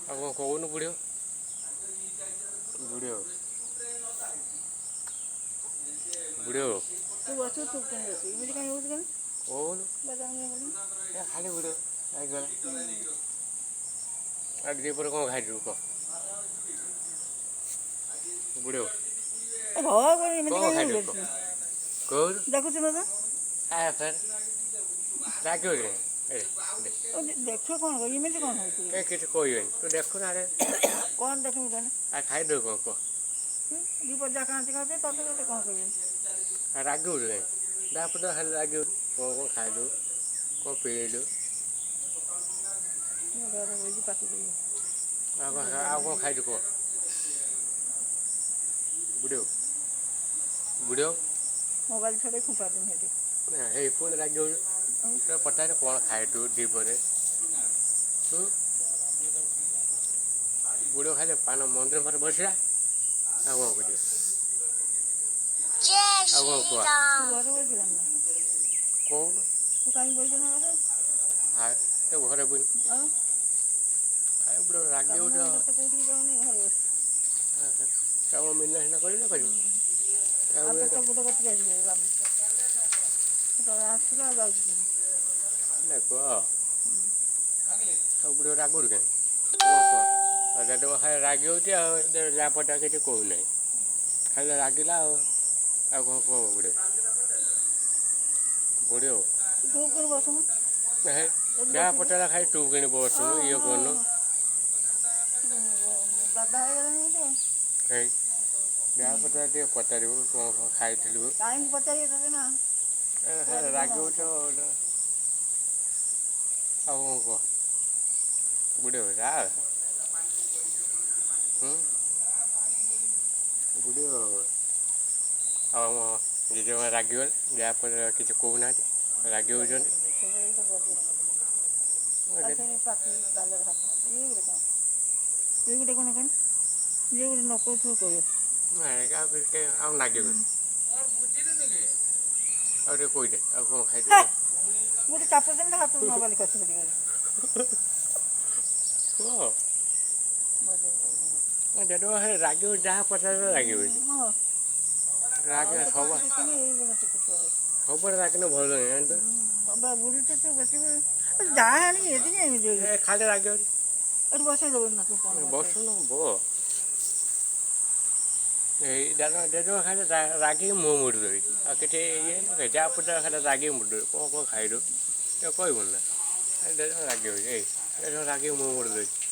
ଆଉ କ'ଣ କହୁନୁ ବୁଢ଼ୀ? ବୁଢ଼ୀ, ବୁଢ଼ୀ। ତୁ ବସିବୁ, ଚୁପ୍ କିଣି ବସିବୁ। ଏମିତି କାହିଁ ହଉଛୁ କାହିଁ? କହୁନୁ। ଏ ଖାଲି ବୁଢ଼ୀ ରାଗିଗଲା। ଆଉ ଦ୍ୱିପହରେ କ'ଣ ଖାଇଛୁ କହ ବୁଢ଼ୀ? ଏମିତି କ'ଣ କାହିଁ ଖାଇଛୁ ହଉଛୁ? କହ, କହୁନୁ। ଦେଖୁଛୁ ନା ତ? ଆ ଫେର ରାଗିବ। ଦେଖିବ କ'ଣ କରିବ? ଏମିତି କ'ଣ ହଉଛି? କାଇଁ କିଛି କହିବେନି, ତୁ ଦେଖୁନୁ। ଆରେ କ'ଣ ଦେଖିବୁ ତାହେଲେ? ଆଉ ଖାଇଦେବୁ କ'ଣ କହ? ଦୁଇ ପଜା ଖାଆନ୍ତି ଖାଆନ୍ତି, ତତେ ତତେ କ'ଣ କହିବି? ରାଗିବୁ କାଇଁ? ଯାହା ଖାଲି ରାଗିବୁ। କ'ଣ କ'ଣ ଖାଇଲୁ, କ'ଣ ପିଇଲୁ? ମୋ ଘରେ ବସିକି ପାଟି କରିବ। ଆଉ କ'ଣ, ଆଉ କ'ଣ ଖାଇଛୁ କହ ବୁଢ଼ୀ? ବୁଢ଼ୀ। ମୋବାଇଲ ଛଡ଼େଇ ଫୋପାଡ଼ି ଦେବି ସେଠି। ହେଇ, ପୁଣି ରାଗିବୁ। ପଚାରେ କ'ଣ ଖାଇଲୁ ଦ୍ୱିପହରେ? ବୁଢ଼ୀ ଖାଇଲେ ପାନ ମନ୍ଦିର ପାଖରେ ବସିଲା। ଆଉ କ'ଣ କରିବ? ଆଉ କ'ଣ କୁହ? ଘରେ ବସିଲା ନା? କହୁନୁ। ତୁ କାହିଁକି ବସିଛୁ ନା ଘରେ? ଏ ଘରେ ବୁନି। ଆଉ ଖାଇ ବୁଢ଼ୀ ରାଗିବୁ। ତତେ କୋଉଠିକି ଯାଉନି, ଘରେ ବସି। କାମ ମିଳିଲେ ସିନା କରିବୁ, ନା କରିବୁ? ଆଉ ତୋ ଗୋଟେ କତିକି ଆସିବ କାମ ଆସିଲା, ଆଉ ଯାଉଛି। ନା କୁହ। ଆଉ ବୁଢ଼ୀ ରାଗୁରୁ କାହିଁ? କ'ଣ କୁହ? ଆଉ ଦାଦା ଖାଲି ରାଗି ହେଉଛି, ଆଉ ଯାହା ପଟା କିଛି କହୁନାହିଁ, ଖାଲି ରାଗିଲା। ଆଉ ଆଉ କ'ଣ କୁହ ବୁଢ଼ୀ? ବୁଢ଼ୀ। ତୁ କିଣି ବସୁନୁ। ଯାହା ପଚାରିଲା ଖାଲି ତୁ କିଣି ବସୁନୁ, ଇଏ କରୁନୁ। ଦାଦା ହେଇଗଲାଣି। ହେଇ, ଯାହା ପଚାର ଟିକେ ପଚାରିବୁ, କ'ଣ କ'ଣ ଖାଇଥିଲୁ? କାହିଁକି ପଚାରିବେ ତତେ ନା? ରାଗିବୁ ତ। ଆଉ କ'ଣ କୁହ ବୁଢ଼ୀ? ରା ବୁଢ଼ୀ। ଆଉ ଆମ ଜେଜେମା ରାଗିଗଲେ, ଯାହାଫଳରେ କିଛି କହୁନାହାନ୍ତି, ରାଗି ହେଉଛନ୍ତି। ଇଏ ଗୋଟେ କ'ଣ କହନି? ଯିଏ ଗୋଟେ ନ କହୁଥିବ କହିବ। ଆଉ ଆଉ ନାଗିବନି। ଆଉ ଟିକେ କହିଦେ, ଆଉ କ'ଣ ଖାଇଛୁ? ଗୋଟେ ଚାପ ଦେଲେ ହାତରୁ ମୋବାଇଲ ଖସି ପଡ଼ିବ। କୁହ ଜେଜେମା ଖାଲି ରାଗିବ, ଯାହା ପଚାରିଲେ ରାଗିବ। ରାଗିବ ସବୁ, ସବୁବେଳେ ରାଗିଲେ ଭଲ ନୁହେଁ, ଜାଣିଛୁ? ବୁଢ଼ୀ ତ, ତୁ ବସିବୁ ଯାହା ଆଣିକି ଏଠିକି ଏମିତି ଖାଲି ରାଗିବ। ଏଠି ବସେଇ ଦେବୁନି ନା ତୁ କ'ଣ? ବସୁନୁ ବ। ଏଇ ଦାଦା ଜେଜେମା ଖାଲି ରାଗିକି ମୁହଁ ମୋଡ଼ି ଦେବି, ଆଉ କିଛି ଇଏ ନା। ଯାହା ପଚାର ଖାଲି ରାଗିକି ମୋଡ଼ି ଦେବି। କ'ଣ କ'ଣ ଖାଇଲୁ କହିବୁନି ନା? ଖାଲି ଜେଜେମା ରାଗିବ। ଏଇ ଜେଜେମା ରାଗିକି ମୁହଁ ମୋଡ଼ି ଦେଉଛି।